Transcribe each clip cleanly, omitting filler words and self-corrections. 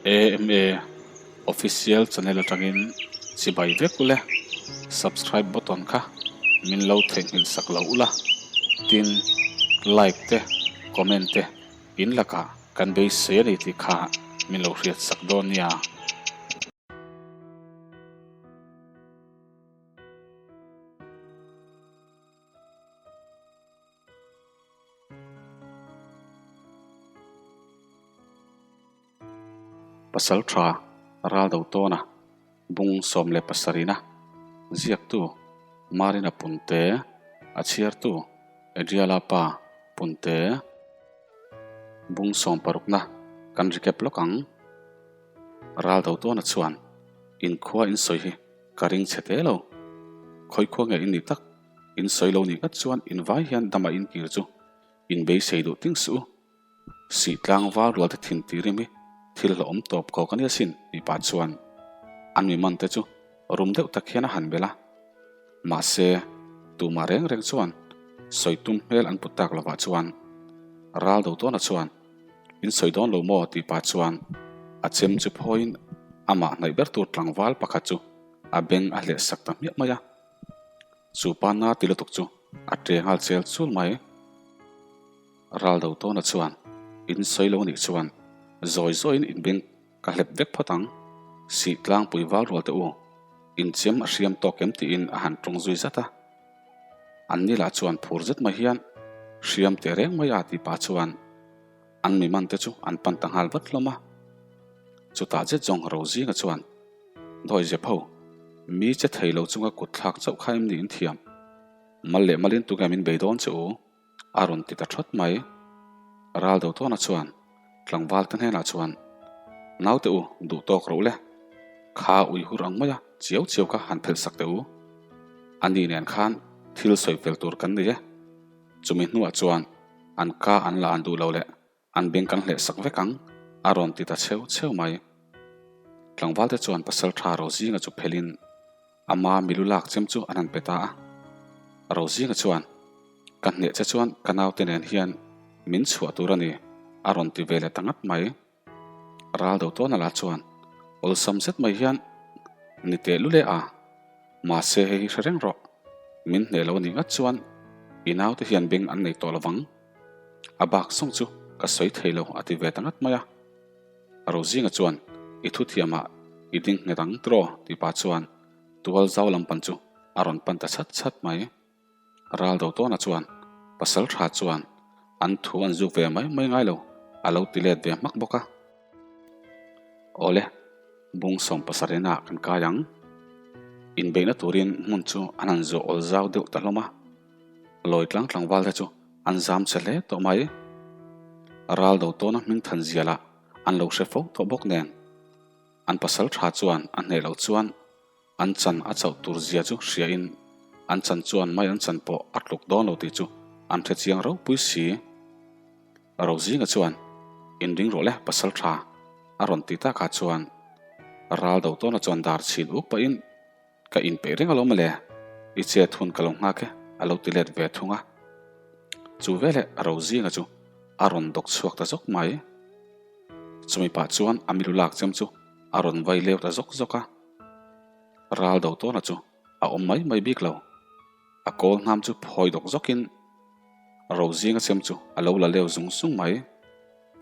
AMA Official channel atangin chibai vek ule, subscribe button kha min lo theihnghilh sak lo ula, tin like te comment te in lakah kan beisei a ni tih kha min lo hriat sak dawn nia. Pasal tha ral do tawna bung 17 na ziaktu Marina Punte a chhiartu Adriala pa Punte bung 16 na kan recap lawk ang. Ral do tawna chuan inkhua in sawi hi ka ring chhe te lo. Khawi khua nge in ni tak? In sawi lo nih ngat chuan in vai hian dama in kir chu in beisei duh ting suh u. Sih tlangval rual te thin tir imi thil hlawhawm tawp ko ka nia sin tih pah chuan an mi man te chu rum deuh tak hian a han belh a. Mahse, tumah reng reng chuan sawi tum hmel an put tak lovah chuan ral do tawna chuan in sawi dawn lo maw tih pah chuan a chem chu phawiin amah hnaih ber tur tlangval pakhat chu a beng a hleh sak ta hmiah mai a. Chu pa na ti lutuk chu a ṭe nghal chel chul mai. Ral do tawna chuan in sawi lo anih chuan zawi zawiin in beng ka hlep vek phawt ang. Sih tlangpui val rual teh u, in chem a hriam tawk em tiin a han ṭawng zui zat a. An ni lah chuan phur zet mai hian hriam teh reng mai a tih pah chuan an mi man te chu an pan ta nghal vat hlawm a. Chutah zet zawng Rozinga chuan Dawi zep ho, mi che thei lo chunga kut thlak chauh kha em ni in thiam? Mal leh malin tunge min bei dawn che u? A rawn ti ta thawt mai. Ral do tawna chuan tlangval te hnenah chuan, Naute u, duh tawk ro le. Kha ui hur ang maia chiau chiau kha han phelh sak teh u. A ni nen khan thil sawi fel tur kan nei e. Chumi hnuah chuan an ka an la an duh lo leh An beng kan hleh sak vek ang, a rawn ti ta cheu cheu mai. Tlangvalte chuan pasal tha Rozinga chu phelhin ama milu lak chem chu an han pe ta a. Rozinga chuan, Ka hneh che chuan ka naute nen hian min chhuah tur a ni, a rawn ti ve leh ta ngat mai. Ral do tawn ala chuan awlsam zet mai hian, Ni teh lule a, mahse hei hi hre reng rawh, min hneh lo a nih ngat chuan i naute hian beng an nei tawh lovang. A bak sawng chu ka sawi thei lo a ti ve ta ngat mai a. Rozinga chuan i thuthiamah i ding nghet ang tiraw tih pah chuan tual zau lam pan chu a rawn pan ta chhat chhat mai. Ral do tawna chuan pasal tha chuan an thu an zuk ve mai mai ngai lo a lo ti let ve hmak bawk a. Awle, bung 17 ah kan kai ang. Inbeihna turin hmun chu an han zawh awl zau deuh ta hlawm a. Lawi tlang tlangval te chu an zam che hle tawh mai. Ral do tawna hming than zialah an lo hre fo tawh bawk nen. An pasal tha chuan a hneh loh chuan an chan a chauh tur zia chu hriain an chan chuan mai an chan pawh a tluk dawn lo tih chu an hre chiang ropui si. Rozinga chuan inring rawh le pasal tha a rawn ti takah chuan ral do tawna chuan dar chhin uk pahin Ka inpeih reng alawm le, i chet hun ka lo nghak e, a lo ti let ve thung a. Chu veleh Rozinga chu a rawn dawk chhuak ta zawk mai. Chumi pah chuan a milu lak chem chu a rawn vai leu ta zawk zawk a. Ral do tawna chu a awm mai mai bik lo. A kawl hnam chu phawi dawk zawkin Rozinga chem chu a lo la leu zung zung mai.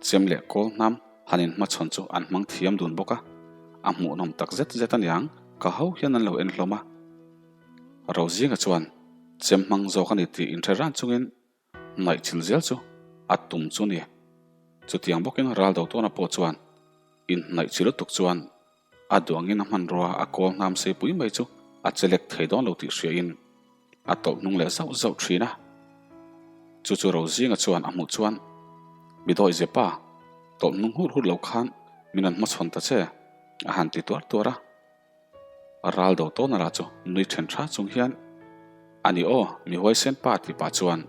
Chem leh kawl hnam han inhmachhawn chu an hmang thiam dun bawk a, a hmuhnawm tak zet zet aniang ka ho hian an lo en hlawm a. Rozinga chuan chem hmang zawk a ni tih inhre ran chungin hnaih chil zel chu a tum chu ni. Chutiang bawkin Raldo tawna pawh chuan inhnaih chi lutuk chuan a duangin a hmanrua a kawl hnam seipui mai chu a chelek thei dawn lo tih hriain a tawlh hnung leh zauh zauh thin a. Chu chu Rozinga chuan a hmuh chuan, Mi dawi zepa, tawlh hnung hur hur lo khan min rawn hmachhawn ta che, a han ti tuar tuar a. Ral do tawn ala chu nui then tha chung hian, A ni aw, mi huaisen pa tih pah chuan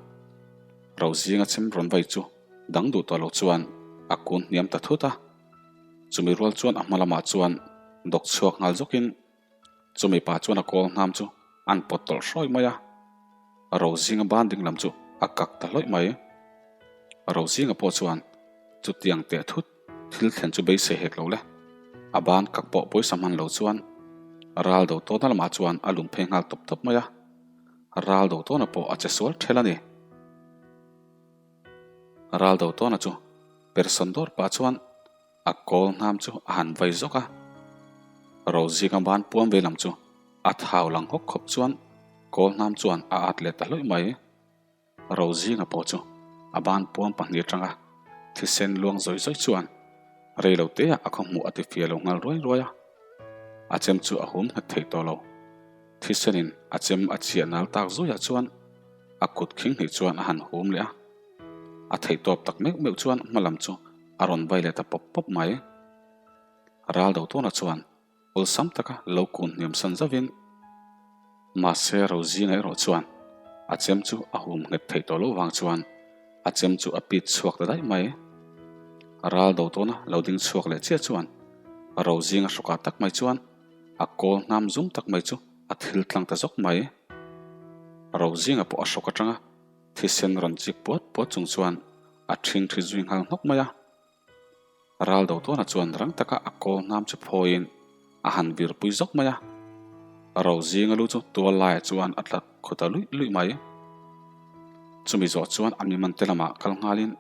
Rozinga chem rawn vai chu dang duh tawh lo chuan a kun hniam ta thut a. Chumi rual chuan a hma lamah chuan dawk chhuak nghal zawkin chumi pa chuan a kawl hnam chu an pawt tawlh hrawih mai a, Rozinga ban ding lam chu a kak ta hlawih mai. Rozinga pawh chuan chutiang teh thut thil thlen chu beisei hek lo le. A ban kak pawh pawisa hman lo chuan ral do tawna lamah chuan a lum phei nghal tawp tawp mai a, ral do tawna pawh a che sual ṭhel a ni. Ral do tawna chu persawn dawr pah chuan a kawl hnam chu a han vai zawk a, Rozinga ban puam ve lam chu a thau lang hawk khawp chuan kawl hnam chuan a at leh ta hlawih mai. Rozinga pawh chu a ban puam pahnih atanga thisen luang zawi zawi chuan rei lo te ah a khaw hmuh a ti fia lo nghal ruai ruai a, a chem chu a hum nghet thei tawh lo. Thisenin a chem a chhiah nal tak zuiah chuan a kut khing hnih chuan a han hum leh a, a theihtawp tak meuh meuh chuan hma lam chu a rawn vai leh ta pawp pawp mai. Ral do tawna chuan awlsam taka lo kun hniam san zauhin, mahse Rozinga erawh chuan a chem chu a hum nghet theih tawh loh vang chuan a chem chu a pit chhuak ta daih mai. Ral do tawna lo ding chhuak leh chiah chuan Rozinga hrawkah tak mai chuan a kawl hnam zum tak mai chu a thil tlang ta zawk mai. Rozinga pawh a hrawk atanga thisen rawn chik puat puat chung chuan a ṭhing ṭhi zui nghal hnawk mai a. Ral do tawna chuan rang taka a kawl hnam chu phawiin a han vir pui zawk mai a. Rozinga lu chu tual laiah chuan a tla khaw ta luih luih mai. Chumi zawh chuan a miman te lamah kal nghalin,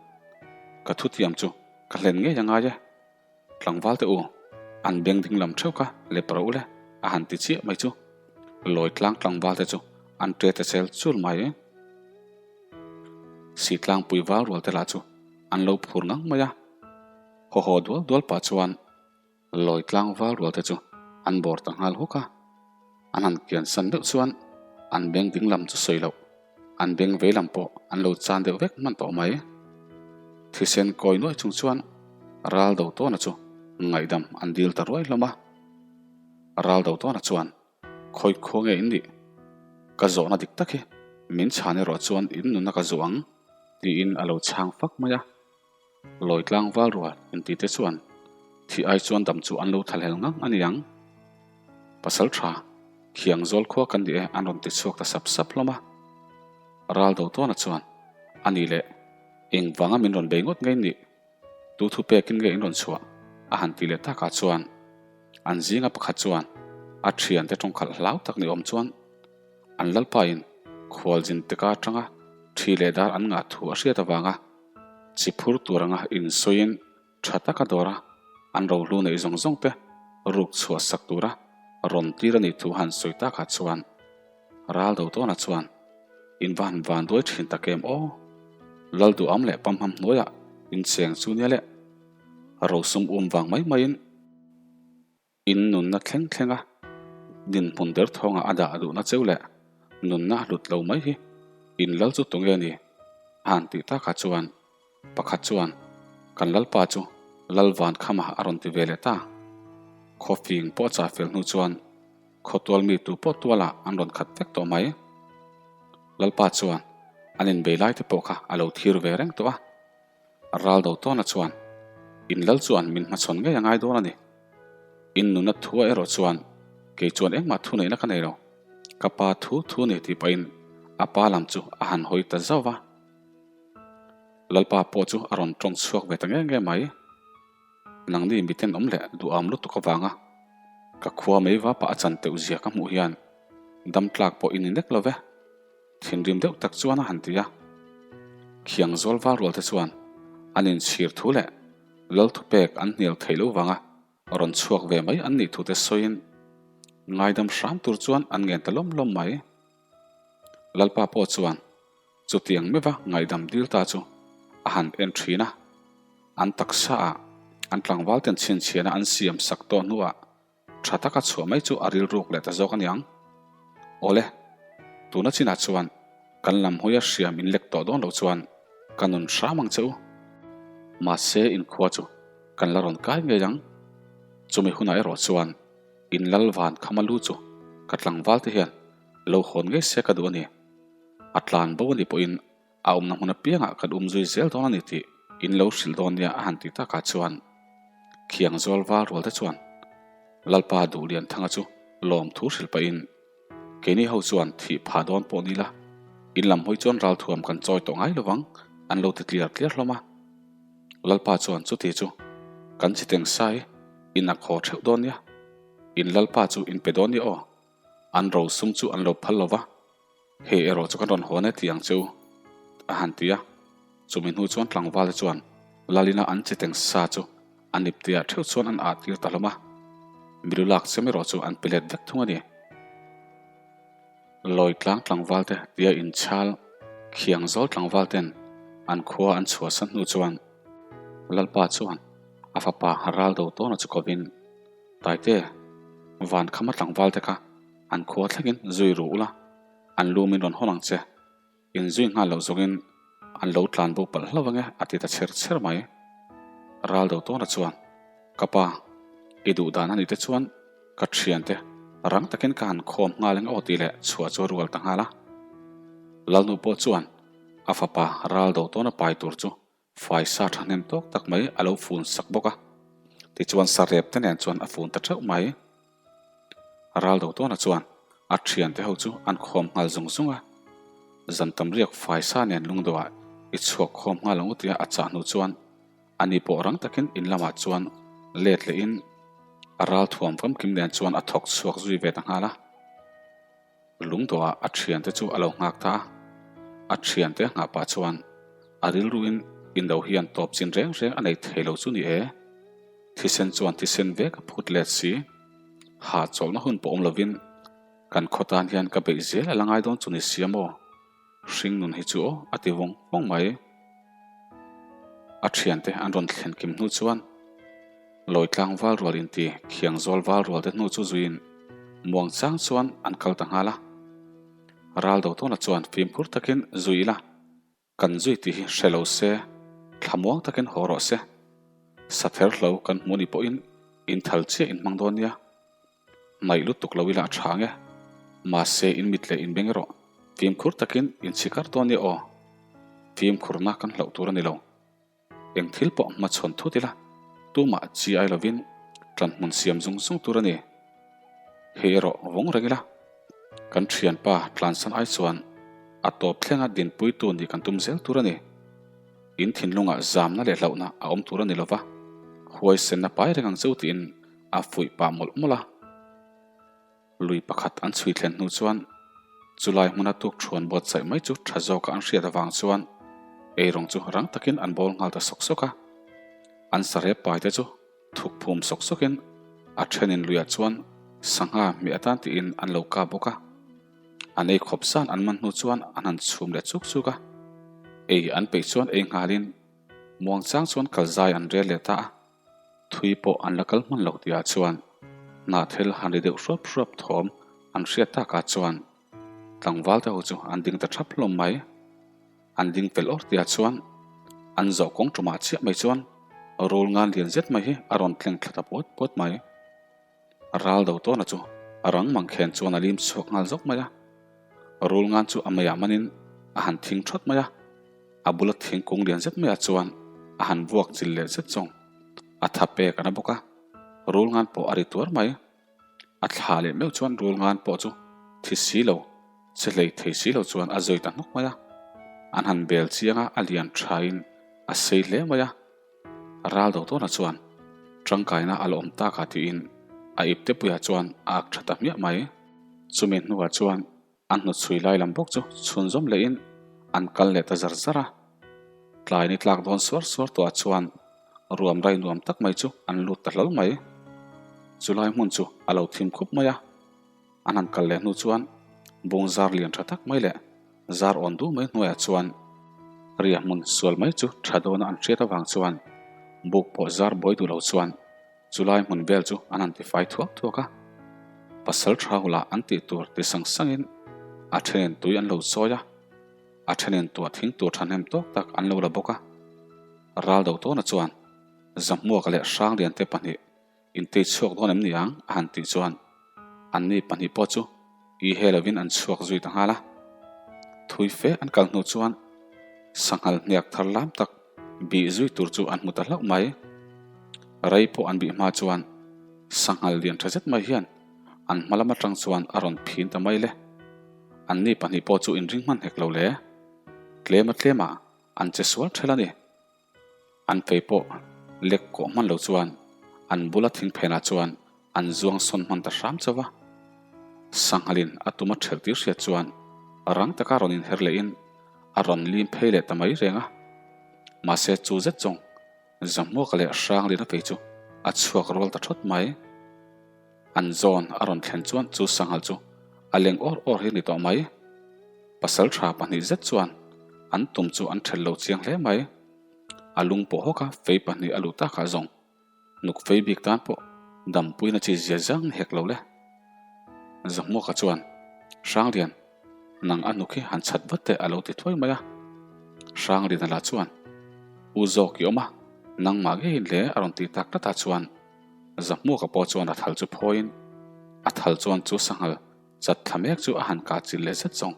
Ka thutiam chu ka hlen ngei a ngai e. Tlangval te u, an beng ding lam theuh kha lep rawh u le, a han ti chiah mai chu. Lawi tlang tlangval te chu an ṭe ta chel chul mai. Sitlangpui val rual te lah chu an lo phur ngang mai a. Haw haw dual dual pah chuan lawi tlang val rual te chu an bawr ta nghal huk a. An han kian san deuh chuan an beng ding lam chu sawi loh. An beng vei lam pawh an lo chan deuh vek hman tawh mai. Thisen kawi nuai chung chuan ral do tawna chu ngaihdam an dil ta ruai hlawm a. Ral do tawna chuan khawi khua nge in nih? Ka zawhna dik tak hi min chhan erawh chuan in nunna ka zuh ang tiin a lo chhang fak mai a. Lawi tlangval rual inti te chuan thih ai chuan dam chu an lo thalhel ngang a ni ang. Pasal tha, khiang zawl khua kan ni e an rawn ti chhuak ta sap sap hlawm a. Ral do tawna chuan a ni leh engvanga min rawn bei ngawt ngei nih, tu thu pekin nge in rawn chhuah a han ti leh takah chuan an zinga pakhat chuan a thiante tawngkhalh hlau tak ni awm chuan an lalpain khualzin teka atanga thi leh dar an ngah thu a hriat avanga Chi phur tur anga insawiin tha taka dawra an rohlu neih zawng zawng te ruk chhuah sak tura rawn tir a nih thu han sawi takah chuan ral do tawna chuan in va han van duai thin tak em aw. Lal duham leh pamham hnuaiah incheng chu nia leh rosum um vang mai maiin In nunna thleng thlenga dinhmun der thawngah a dah duhna cheu leh nunna a hlut lo mai hi in lal chu tunge ni? A han tih takah chuan pakhat chuan kan lalpa chu lal van khamah a rawn ti ve leh ta. Khawfing pawh a chah fel hnu chuan khawtual mi tu pawh tualah an rawn khat vek tawh mai. Lalpa chuan an inbei lai te pawh kha a lo thir ve reng tawh a. Ral do tawna chuan in lal chuan min hmachhawn ngei a ngai dawn a ni. In nuna thua erawh chuan kei chuan engmah thu neihna ka nei lo. Ka pa thu thu ni tih pahin a pa lam chu a han hawi ta zauh va. Lalpa pawh chu a rawn tawng chhuak ve ta nge nge mai. Nangni miten awm leh duham lutuk avanga ka khua mei va pah a chan teuh zia ka hmuh hian dam tlak pawh i ni nek lo ve. Thinrim deuh tak chuan a han ti a. Khiang zawl val rual te chuan an inchhir thu leh lal thupek an hnial theih loh vanga rawn chhuak ve mai an nih thu te sawiin ngaidam hram tur chuan an ngen ta lawm lawm mai. Lalpa pawh chuan chutiang meuha ngaihdam dil ta chu a han en thin a, an taksa ah an tlangval ten chhinchhiahna an siam sak tawh hnuah Tha taka chhuah mai chu a rilruk leh ta zawk aniang. Awle, tuna chinah chuan kan lam hawia hriam in lek tawh dawn loh chuan ka nun hram ang che u. Mahse inkhua chu kan la rawn kai ngei ang. Chumi hunah erawh chuan in lal van khama lu chu ka tlangval te hian lo hawn ngei se ka duh a ni. A tlan bo a nih pawhin A awmna hmun apiangah kan um zui zel dawn a ni tih in lo hrilh dawn nia a han ti takah chuan Khiang zawl val rual te chuan Lalpa Duhlianthanga chu lawmthu hrilh pahin keini ho chuan thih phah dawn pawh ni la, in lam hawi chuan ralthuam kan chawi tawh ngai lovang an lo ti tliar tliar hlawm a. Lalpa chuan chuti chu kan chiteng sai. In ak haw theuh dawn nia. In lalpa chu in pe dawn nia aw. An ro sum chu an lo phal lo va. Hei erawh chu kan rawn hawn e ti ang che u, a han ti a. Chumi hnu chuan tlangvalte chuan Lalina an che teng sa chu an ipteah theuh chuan an ah tir ta hlawm a. Milu lak chem erawh chu an pe let vek thung a ni. Lawi tlang tlangvalte tia inchhal khiang zawl tlangvalten an khua an chhuahsan hnu chuan Lalpa chuan a fapa Raldo tawna chu kovin, Taite, van khama tlangvalte kha an khua thlengin zui ru ula, an lu min rawn hawn ang che. Inzui nghal loh zawngin an lo tlan bo palh hlauh ange a ti ta chher chher mai. Raldo tawna chuan, Ka pa, i duh dan a nih te chuan ka thiante rang takin ka han khawm nghal eng aw tih leh chhuah chu a rual ta nghal a. Lalnu pawh chuan a fapa Raldo tawna pai tur chu Faisa thahnem tawk tak mai a lo fun sak bawk a, tichuan sarep te nen chuan a fun ta theuh mai. Raldo tawna chuan a thiante ho chu an khawm nghal zung zung a, zan tam riak Faisa nen lungdawhah i chhuak khawm nghal ang u tia a chah hnu chuan ani pawh rang takin in lamah chuan let lehin a ral thuam famkim nen chuan a thawk chhuak zui ve ta nghal a. Lungdawhah a thiante chu a lo nghak ta a, a thiante a nghah pah chuan a rilruin indo hian tawp chin reng reng a nei thei lo chu ni e. Thisen chuan thisen vek a phut let si. Ha chawlhna hun pawh awm lovin kan khaw tan hian ka beih zel a la ngai dawn chu ni sia maw? Hringnun hi chu aw a ti vawng vawng mai. A thiante an rawn thlen kim hnu chuan Lawitlang val rual inti Khiangzawl val rual te hnu chu zuiin muang chang chuan an kal ta nghal a. Raldo tawna chuan fimkhur takin zui ila kan zui tih hi hre lo se, thlamuang takin haw rawh se. Sather hlo kan hmu ni pawhin inthal chiah in hmang dawn nia. Hnaih lutuk lo ila a tha nge? Mahse in mit leh in beng erawh fimkhur takin in chhi kar dawn nia aw. Fimkhurna kan hlauh tur a ni lo. Eng thil pawh hmachhawn thut ila tumah chi ai lovin tan hmun siam zung zung tur a ni. Hei erawh vawng reng ila kan thianpa tlansan ai chuan a tawp thlenga dinpuitu nih kan tum zel tur a ni. In thinlungah zamna leh hlauhna a awm tur a ni lova, huaisenna pai reng ang cheu tiin a fuih pah mawlh mawlh a. Lui pakhat an chhui thlen hnu chuan chulai hmuna tuk thuan buatsaih mai chu tha zawka an hriat avang chuan eirawng chu rang takin an bawl nghal ta sawk sawk a. An sarep pai te chu thuk phum sawk sawkin a thenin luiah chuan sangha hmeh atan tiin an lo kap bawk a. An ei khawp zan an man hnu chuan an han chhum leh chuk chuk a. Ei an peih chuan ei nghalin muangchang chuan kalzai an rel leh ta a. Thui pawh an la kal hman loh tihah chuan hnahthel han ri deuh hruap hruap thawm an hriat takah chuan tlangval te ho chu an ding ta thap hlawm mai. An ding fel awr tihah chuan an zawh kawng tumah chiah mai chuan rul ngan lian zet mai hi a rawn tleng thla ta puat puat mai. Ral do tawna chu a rang mang khen chuan a lim chhuak nghal zawk mai a. Rul ngan chu a meiah manin a han thing thawt mai a. A bula thingkung lian zet maiah chuan a han vuak chil leh zet zawng. A tha pek a na bawk a, rul ngan pawh a ri tuar mai. A thla leh meuh chuan rul ngan pawh chu thi si lo, che hlei thei si lo chuan a zui ta hnawk mai a. An han bel chiang a, a lian thain a sei hle mai a. Ral do tawna chuan tangkaina a la awm tak a tiin a ipte puiah chuan a ak tha ta hmiah mai. Chumi hnuah chuan An hnawtchhui lai lam bawk chu chhunzawm lehin an kal leh ta zar zar a. Tlai ni tlak dawn suar suar tawhah chuan ruam rai nuam tak mai chu an lut ta hlawl mai. Chulai hmun chu a lo thim khup mai a. An han kal leh hnu chuan bung zar lian tha tak mai leh zar awn duh mai hnuaiah chuan ria hmun sual mai chu tha dawna an hriat avang chuan buk pawh zar buai duh lo chuan Chulai hmun vel chu an han tifai thuak thuak a, pasal tha hula an tih tur ti sang sangin a thenin tui an lo chawi a, a thenin tuah thing tur thahnem tawk tak an lo la bawk a. Raldo tawna chuan Zahmuaka leh Hrangliante pahnih intei chhuak dawn em ni ang a han tih chuan anni pahnih pawh chu i he lovin an chhuak zui ta nghal a. Thui fe an kal hnu chuan sanghal hniak thar lam tak Bih zui tur chu an hmu ta hlauh mai. Rei pawh an bih hma chuan sanghal lian tha zet mai hian an hma lam atang chuan a rawn phin ta mai le. Anni pahnih pawh chu inring hman hek lo le. Tlema tlemah an che sual ṭhel a ni. An fei pawh lek kawh hman lo chuan. An bula thing phenah chuan an zuang sawn hman ta hram chauh a. Sanghalin a tum a ṭhelh tir hriat chuan rang taka rawn inher lehin a rawn lim phei leh ta mai reng a. Mahse chu zet zawng Zahmuaka leh Hranglina phei chu a chhuak rual ta thawt mai. An zawn a rawn thlen chuan chu sanghal chu a leng awr awr hi a ni tawh mai. Pasalṭha pahnih zet chuan an tum chu an ṭhelh lo chiang hle mai. A lung pawh hawk a, fei pahnih a luh takah zawng nuk fei bik tan pawh dampuina chi zia zang ni hek lo le. Zahmuaka chuan, Hranglian, nang a hnuk hi han chhat vat teh a lo ti thuai mai a. Hrangliana lah chuan, U zawk i awm a, nangmah ngeiin le a rawn ti tak tlatah chuan Zahmuaka pawh chuan a thal chu phawiin a thal chuan chu sanghal chat thla mek chu a han kah chilh leh zet zawng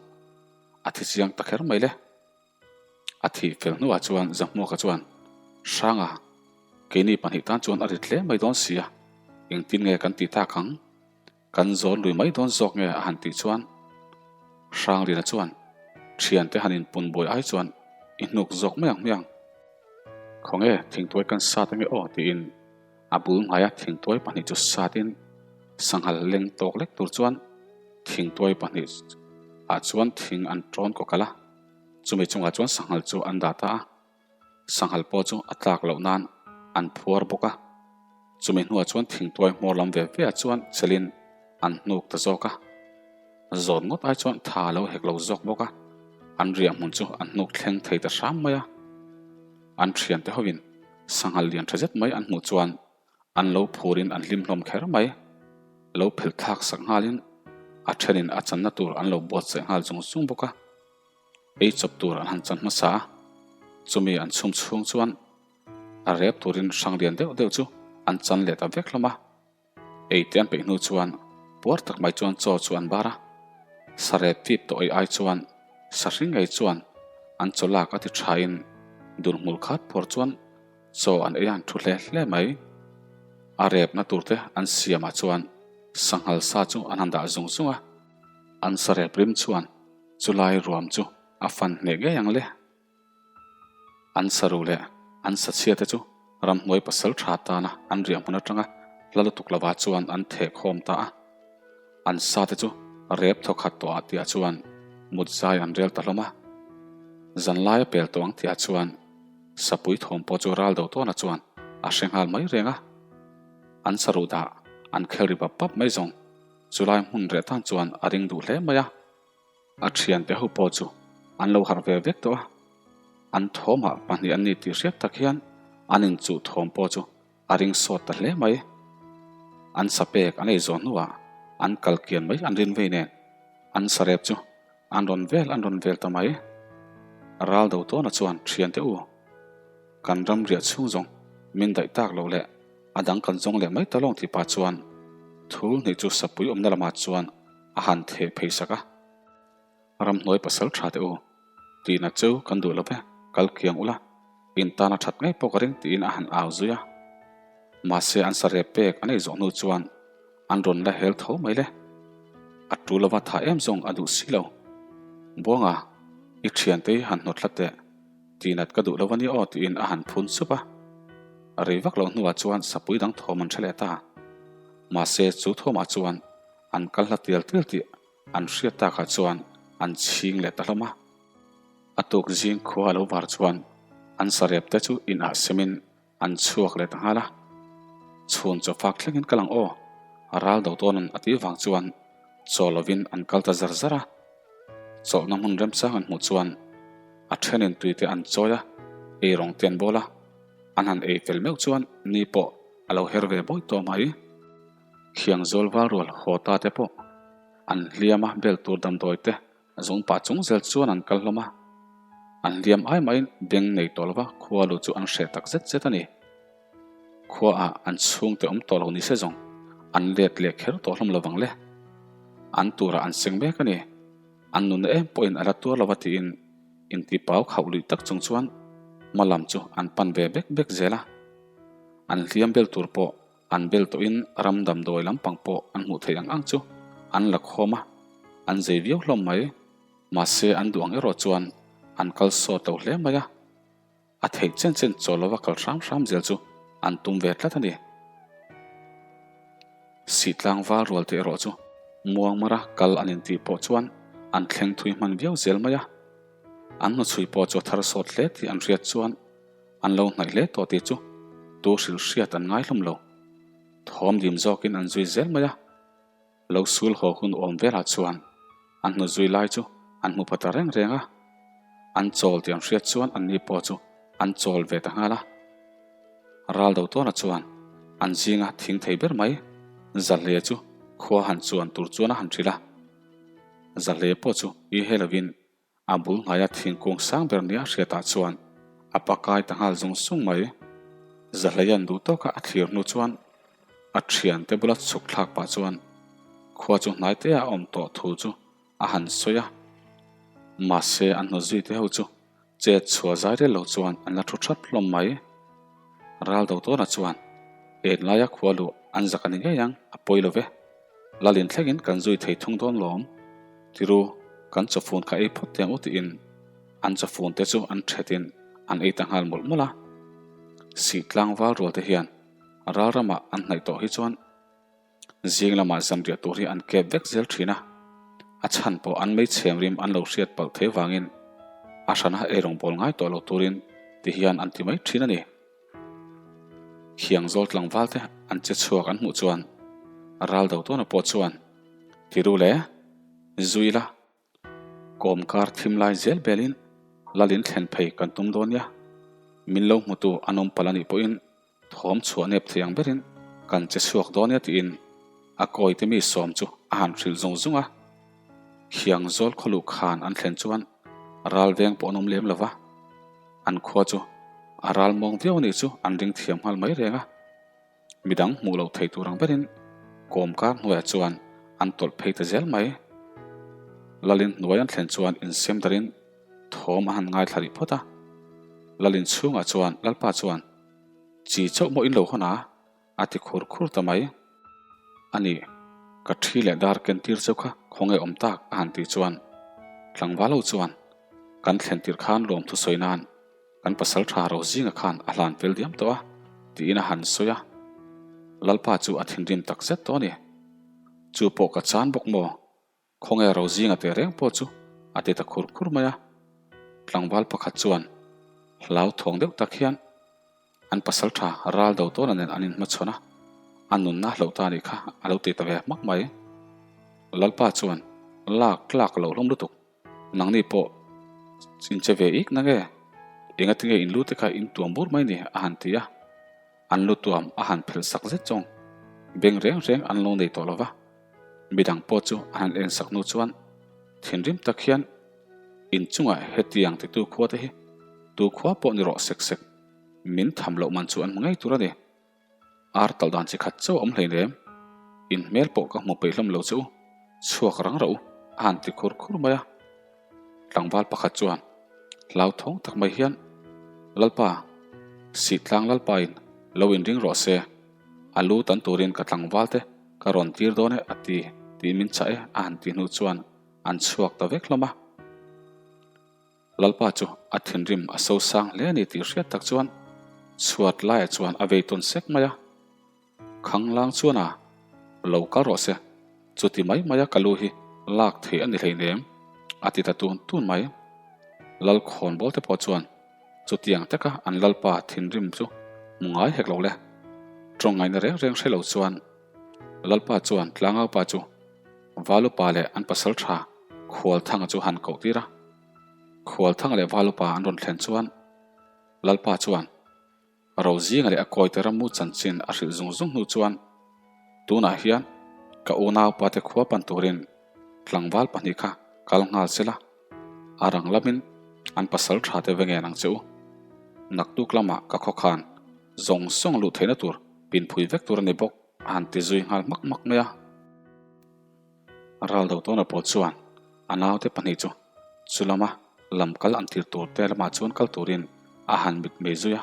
a thi chiang ta kher mai le. A thih fel hnuah chuan Zahmuaka chuan, Hranga, keini pahnih tan chuan a rit hle mai dawn sia, engtin nge kan tih tak ang? Kan zawn lui mai dawn zawk nge a han tih chuan Hranglina chuan, Thiante han inpun buai ai chuan i hnuk zawk mai ang hmiang. Khawnge thingtuai kan sat ange aw tiin a bul hnaia thingtuai pahnih chu satin sanghal leng tawk lek tur chuan thingtuai pahnih ah chuan thing an tawn kaw kalh a, chumi chungah chuan sanghal chu an dah ta a. Sanghal pawh chu a tlak loh nan an phuar bawk a, chumi hnuah chuan thingtuai hmawr lam ve ve ah chuan chelin an hnuk ta zawk a. Zawn ngawt ai chuan tha a lo hek lo zawk bawk a, an riah hmun chu an hnuk thleng thei ta hram mai a. An thiante hovin sanghal lian tha zet mai an hmuh chuan an lo phurin an hlim hlawm kher mai. Lo phelh thlak sak nghalin a thenin a channa tur an lo buatsaih nghal zung zung bawk a. Ei chawp tur an han chan hmasa a, chumi an chhum chhung chuan a rep turin hrang lian deuh deuh chu an chan leh ta vek hlawm a. Ei te an peih hnu chuan puar tak mai chuan chaw chu an bar a, sa rep fip tawh ei ai chuan sa hring ngei chuan an chaw lak a ti thain dul hmul khat phuar chuan chaw an ei a han thu hle hle mai. A repna tur te an siamah chuan sanghal sa chu an han dah zung zung a, an sa rep rim chuan Chulai ruam chu a fan hneh ngei ang le. An saru leh an sachhia te chu ramhnuai pasal tha tana an riah hmun atanga hla lutuk lovah chuan an theh khawm ta a. An sa te chu rep thaw khat tawh ah tihah chuan mut zai an rel ta hlawm a. Zanlai a pel tawh ang tihah chuan sapui thawm pawh chu ral do tawna chuan a hre nghal mai reng a. An saruh dah an khel ri bap bap mai zawng chulai hmun reh tan chuan a ring duh hle mai a. A thiante ho pawh chu an lo harh ve vek tawh a, an thawmah pahnih an ni tih hriat tak hian an inchuh thawm pawh chu a ring sawt ta hle mai. An sa pek an ei zawh hnuah an kal kian mai an rin vei nen an sarep chu an rawn vel an rawn vel ta mai. Ral do tawna chuan thiante u, kan ram riah chhung zawng min daih tak loh leh a dang kan zawng leh mai ta lawng tih pah chuan thul hnih chu sapui awmna lamah chuan a han theh phei sak a, Ramhnuai pasal tha teh u, tihna chu kan duh lo ve, kal kiang ula, in tan a that ngei pawh ka ring tiin a han au zui a. Mahse an sarep pek an ei zawh hnu chuan an rawn la hel tho mai le. A tu lova tha em zawng a duh si lo. Buanga, i thiante hi han hnawt hla teh, tihnat ka duh lo a ni aw tiin a han phun sup a. Rei vak loh hnuah chuan sapui dang thawm an hre leh ta. Mahse chu thawmah chuan An kal hla tial tial tih an hriat takah chuan an chhing leh ta hlawm a. A tuk zing khua a lo var chuan an sarep te chu inah semin an chhuak leh ta nghal a. Chhun chaw fak thlengin kal ang aw, a ral do tawna'n a tih vang chuan chaw lovin an kal ta zar zar a. Chawlhna hmun remchang an hmuh chuan a thenin tui te an chawi a, eirawng te an bawl a. An han ei fel meuh chuan ni pawh a lo her ve bawi tawh mai. Thiang zawl val rual haw ta te pawh an hliam a, bel tur damdawi te zawng pah chung zel chuan an kal hlawm a. An hliam ai maiin beng nei tawh lova khua lu chu an hreh tak zet zet a ni. Khua ah an chhungte awm tawh lo ni se zawng an let leh kher tawh hlawm lovang le. An turah an seng mek a ni. An nunna em pawhin a la tuar lova tiin intipau khauh luih tak chung chuan hma lam chu an pan ve bek bek zel a. An hliam bel tur pawh An bel tawhin ram damdawi lampang pawh an hmuh theih ang ang chu an la khawm a, an zei viau hlawm mai. Mahse an duh ang erawh chuan an kal sawt lo hle mai a, a theih chen chen chaw lova kal hram hram zel chu an tum ve tlat a ni. Sih tlangval rual te erawh chu muangmara kal an intih pawh chuan an thleng thui hman viau zel mai a. An hnuchhui pawh chu a thar sawt hle tih an hriat chuan an lo hnaih hle tawh tih chu tu hrilh hriat an ngai hlawm lo. Thawm dim zawkin an zui zel mai a. Lo sul haw hun awm velah chuan an hnu zui lai chu an hmu pha ta reng reng a. An chawl tih an hriat chuan anni pawh chu an chawl ve ta nghal a. Ral do tawna chuan an zinga thing thei ber mai Zahle chu khua han chuan tur chuan a han hrilh a. Zahle pawh chu i he lovin A bul hnaia thingkung sang ber nia hriatah chuan a pakai ta nghal zung zung mai. Zahleia'n duh tawka a thlir hnu chuan a thiante bula chhuk thlak pah chuan khua chu hnai te a awm tawh thu chu a han sawi a. Mahse an hnu zui te ho chu chet chhuah zai rel lo chuan an la thu thap hlawm mai. Ral do tawna chuan en laia khua luh an zak a ni ngei ang, a pawi lo ve. Lalin thlengin kan zui thei thung dawn lawm. Tiru, kan chawfun kha ei phawt teh ang u tiin an chawfun te chu an thetin an ei ta nghal mawlh mawlh a. Sih tlangval rual te hian ral ramah an hnaih tawh hi chuan zing lamah zanriah tur hi an kep vek zel thin a. A chhan pawh an meichhem rim an lo hriat palh thei vangin a hrana eirawngbawl ngai tawh lo turin ti hian an ti mai thin a ni. Khiangzawl tlangval te an che chhuak an hmuh chuan ral do tawna pawh chuan Tiru le, zui la, kawmkar thim lai zel belin Lalin thlen phei kan tum dawn nia, min lo hmutu an awm palh anih pawhin thawm chhuah nep thei ang berin kan che chhuak dawn nia tiin a kawite mi sawm chu a han hrilh zung zung a. Khiangzawl khawluh khan an thlen chuan ral veng pawh an awm lem lo va. An khua chu a ral mawng viau anih chu an ring thiam nghal mai reng a. Midang hmuh loh thei tur ang berin kawmkar hnuaiah chuan an tawlh phei ta zel mai. Lalin hnuai an thlen chuan insem darin thawm a han ngaithla rih phawt a. Lalin chhungah chuan Lalpa chuan, Chi chauh maw in lo hawn a? A ti khur khur ta mai. A ni, ka thi leh dar ken tir cheu kha khawnge awm tak a han tih chuan tlangval ho chuan kan thlen tir khan lawmthu sawi nan kan pasal tha ro zinga khan a hlan fel diam tawh a tiin a han sawi a. Lalpa chu a thinrim tak zet tawh a ni. Chu pawh ka chan bawk maw? Khawnge ro zinga teh reng pawh chu a ti ta khur khur mai a. Tlangval pakhat chuan hlau thawng deuh tak hian an pasal tha ral do tawna nen an inhmachhawn a, a nunna hloh ta anih kha a lo ti ta ve hmak mai. Lalpa chuan lak tlak lo hlawm lutuk, nangni pawh inche ve ik nange, engatinge in lu te kha in tuam bur mai ni a han ti a. An lu tuam a han phelh sak zet zawng beng reng reng an lo nei tawh lo va. Midang pawh chu an han en sak hnu chuan thinrim tak hian inchungah hetiang titu khua te hi tu khua pawh ni rawh sek sek min tham loh man chu an hmu ngei tur a ni. Ar talh dan chi khat chauh a awm hleinem. In hmel pawh ka hmu peih hlawm lo che u, chhuak rang rauh u a han ti khur khur mai a. Tlangval pakhat chuan hlauthawng tak mai hian Lalpa, Sihtlang Lalpain lo inring rawh se, a lu tan turin ka tlangval te ka rawn tir dawn e a ti tih min chah e a han tih hnu chuan an chhuak ta vek hlawm a. Lalpa chu a thinrim a so sang hle a ni tih hriat tak chuan chhuat laiah chuan a vei tawn sek mai a. Khanglang chuan a lo kal rawh se, chuti mai maia ka lu hi lak theih a ni hleinem a ti ta tun tun mai. Lal khawnbawl te pawh chuan chutiang taka an lalpa thinrim chu hmu ngai hek lo le. Tawngaina reng reng hre lo chuan lalpa chuan tlangaupa chu Valupa leh an pasal tha Khualthanga chu han koh tir a. Khualthanga leh Valupa an rawn thlen chuan lalpa chuan Rozinga leh a kawite rammu chanchin a hrilh zung zung hnu chuan tunah hian ka unaupa te khua pan turin tlangval pahnih kha kal nghal sela, a rang lamin an pasal tha te ve ngen ang che u. Naktuk lamah ka khaw khan zawng zawng luh theihna tur pinphui vek tur a ni bawk a han ti zui nghal hmak hmak mai a. Ral do tawna pawh chuan a naute pahnih chu chu lama lam kal an tir tur te lamah chuan kal turin a han mit mei zui a,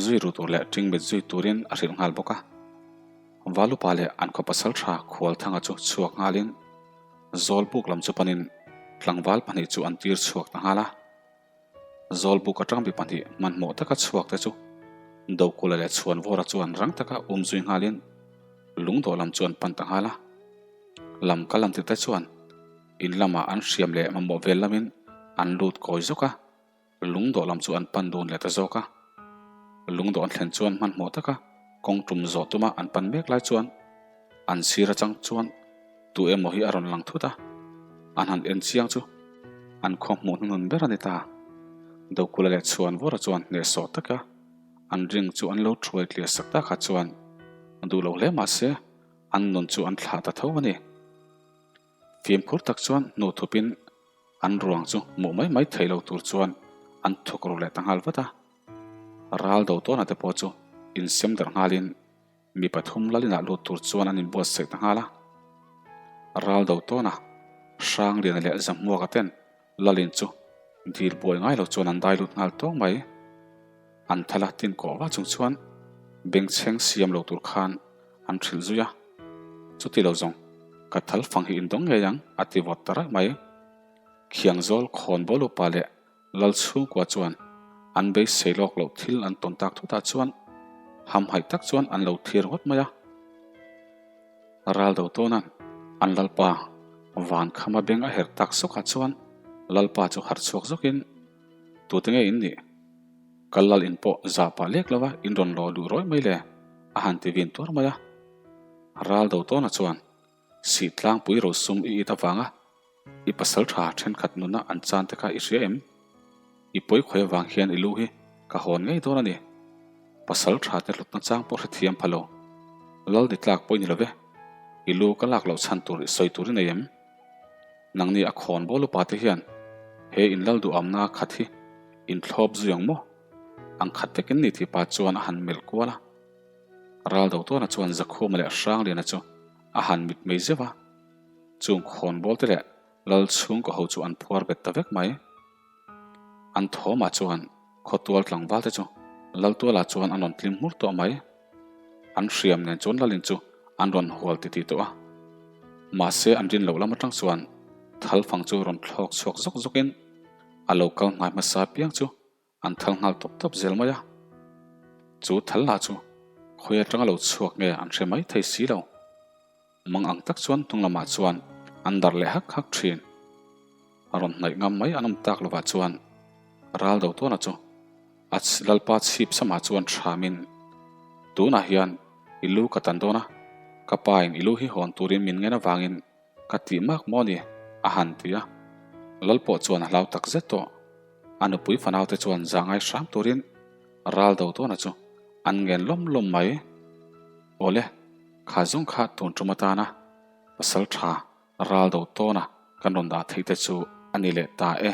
zui ru tur leh ṭing mit zui turin a hrilh nghal bawk a. Valupa leh an khaw pasal tha Khualthanga chu chhuak nghalin Zawlbuk lam chu panin tlangval pahnih chu an tir chhuak ta nghal a. Zawlbuk atang mi pahnih hmanhmawh taka chhuak te chu Dokula leh Chhuanvawra chuan rang taka um zui nghalin. Lungdawh lam chu an pan ta nghal a. Lam kal an tihte chuan in lamah an hriam leh mamawh vel lamin an lut kawi zawk a, Lungdawh lam chu an pan dun leh ta zawk a. Lungdawh an thlen chuan hmanhmawh taka kawng tum zawh tuma an pan mek lai chuan an sir atang chuan tu emaw hi a rawn lang thut a, an han en chiang chu an khaw hmuh hnuhnun ber a ni ta. Dokula leh Chhuanvawra chuan hnehsawh taka an ring chu an lo thuai tliah sak tak ah chuan duh lo hle mah se an nun chu an thlah ta tho a ni. Fimkhur tak chuan hnuh thupin an ruang chu hmuh mai mai theih lo tur chuan an thuk ru leh ta nghal vat a. Ral do tawna te pawh chu insem darh nghalin mi pathum lalinah lut tur chuan an inbuatsaih ta nghal a. Ral do tawna Hrangliana leh Zahmuaka ten lalin chu dil buai ngai lo chuan an dai lut nghal tawng mai. An thala tin kawh va chung chuan bengchheng siam lo tur khan an hrilh zui a. Chuti lo zawng, ka thal fang hi in dawng ngei ang, a ti vawt ta raih mai. Khiangzawl khawn bawl upa leh Lal chhungkua chuan an beisei lawk loh thil an tawn tak thutah chuan hamhaih tak chuan an lo thlir ngawt mai a. Ral do tawnan an Lalpa van khama beng a herh tak sawkah chuan Lalpa chu harh chhuak zawkin, Tute nge in nih? Ka lal in pawh zah pah lek lova in rawn law luh rawih mai le, a han ti vin tuar mai a. Ral do tawna chuan Sih tlangpui rosum i it avanga i pasal tha thenkhat nuna an chan te kha i hria em? I pawi khawi avang hian i lu hi ka hawn ngei dawn a ni. Pasal tha te hlutna chang pawh hrethiam pha lo. Lal ni tlak pawh i ni lo ve. I lu ka lak loh chhan tur i sawi tur i nei em? Nangni a khawn bawl upa te hian he in lal duhamna khat hi in thlawp zui ang maw? Ang khat vek in ni tih pa chuan a han melh kual a. Ral Dotawna chuan Zakhuma leh Hrangliana chu a han mit mai zeuh a, chung khawnbawl te leh lal chhungkaw ho chu an phuar bet ta vek mai. An thawmah chuan khawtual tlangval te chu Laltuala chuan an rawn tlim hmur tawh mai. An hriam nen chuan Lalin chu an rawn hual titih tawh a. Mahse an rin loh lam atang chuan thalfang chu rawn thlawk chhuak zawk zawkin a lo kal hnai hmasa piang chu An thal nghal tawp tawp zel mai a, chu thal lah chu khawi atanga lo chhuak nge an hre mai thei si lo. Mang ang tak chuan hnung lamah chuan an darh leh hak hak thin. A rawn hnaih ngam mai an awm tak lovah chuan ral do tawna chu a lalpa chhip samah chuan hramin, Tunah hian i lu ka tan dawn a, ka pa in i lu hi hawn turin min ngen avangin Ka tih mak maw ni? a han ti a. Lal pawh chuan a hlau tak zet tawh. A nupui fanaute chuan za ngai hram turin ral do tawna chu an ngen lawm lawm mai. Awle, kha zawng kha tun tum atana pasal tha ral do tawna kan rawn dah theih te chu a ni leh ta e.